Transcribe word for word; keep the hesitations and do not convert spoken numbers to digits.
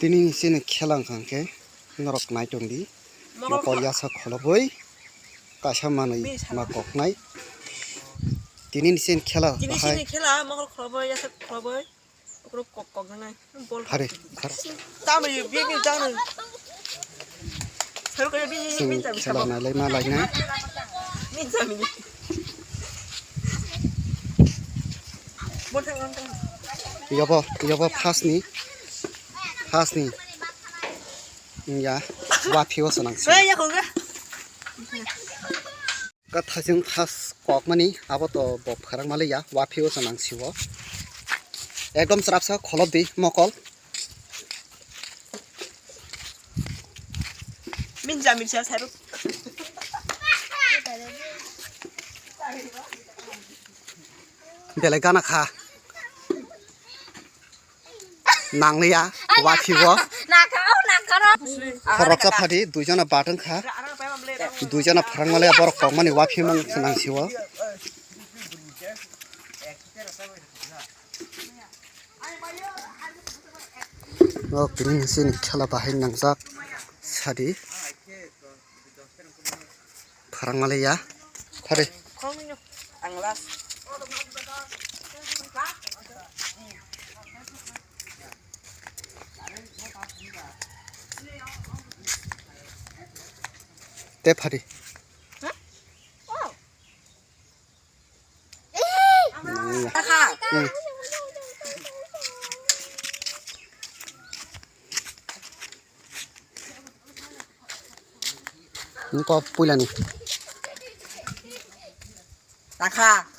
Tini ni chini khela wngkha hwnkhe norok nai tong di. Mokol yasa kholobwi kaisa manwi ma koknai. Tini ni chini khela bahai. Tini chini khela mokol kholobwi yasa kholobwi. Okrok kok kok nang nai. Bol. Hari, hari. Tamo ye bi bi jang nang. Saru kaya bi bi bi jang. Chwng khela nailai ma lai nai. Bi jang ni. Bol thang thang. Yobo, yobo first ni. First ni. Ya, wa phio sanang si. Hey, ya kong ga. Ka thajwng khas kokmani abo to bo pharang maliya, wa phio sa nang siwo. Ekdom chwrapsa kholop di mokol. Minja minja saru. Belai gana kha. Nangliya, wa phigo. Nakha, oh, nakha ro. Khoroksa phadi, duijona bat wngkha. Duijona pharang maliya, borok kokmani wa phimang nang siwo. O kini sini khela bahai nangjak sadi. Pharang maliya. Phari. Ang last. Te phari. Nangya. Hmm. Nungko puilani. Takha.